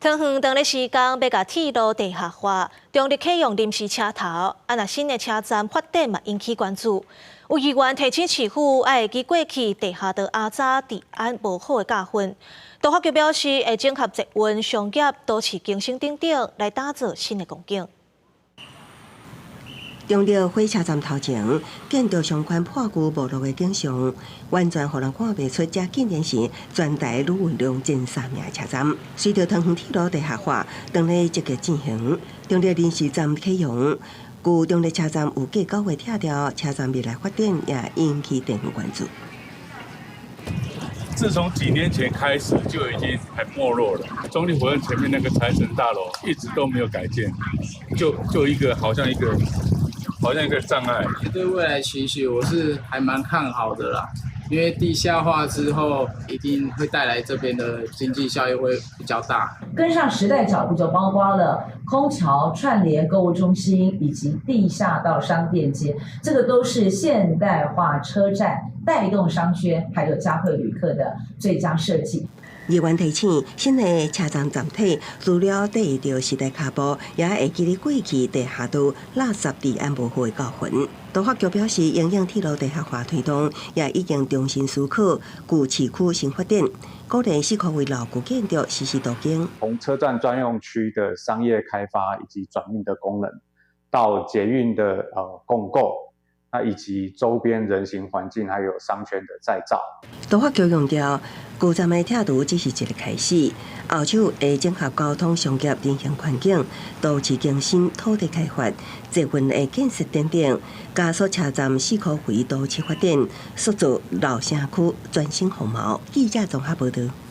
桃園當咧施工欲共鐵路地下化，中壢啟用臨時車頭，啊若新的車站發展嘛引起關注。有議員提醒市府愛會記過去地下道阿早治安無好的教訓。都發局表示會整合捷運、商業、都市更新等等，來打造新的光景。中壢火車站頭前，建築相款破舊沒落的景象，完全予人看袂出，這竟然是全台旅運量前三名的車站。隨著桃園鐵路地下化，當咧積極進行，中壢臨時站啟用，舊中壢車站有計9月拆掉，車站未來發展也引起地方關注。自從幾年前開始就已經很沒落了。中壢火車站前面那個財神大樓一直都沒有改建，就一個好像一個障礙。對未來期許，我是還蠻看好的啦，因為地下化之後，一定會帶來這邊的經濟效益會比較大。跟上時代腳步，就包括了空橋串聯購物中心以及地下道商店街，這個都是現代化車站帶動商圈，還有嘉惠旅客的最佳設計。議員提醒，新的車站站體除了綴著時代腳步，也會記得過去地下道垃圾治安無好的教訓。都發局表示，因應鐵路地下化推動，也已經重新思考舊市區新發展，鼓勵四箍圍老舊建築實施都更。從車站專用區的商業開發以及轉運的功能，到捷運的共構，那以及周邊人行環境還有商圈的再造。都發局強調，舊站的拆除只是一個開始，後續會整合交通、商業、人行環境、都市更新、土地開發、捷運的建設等等，加速車站四箍圍都市發展，塑造老城區全新風貌。記者綜合報道。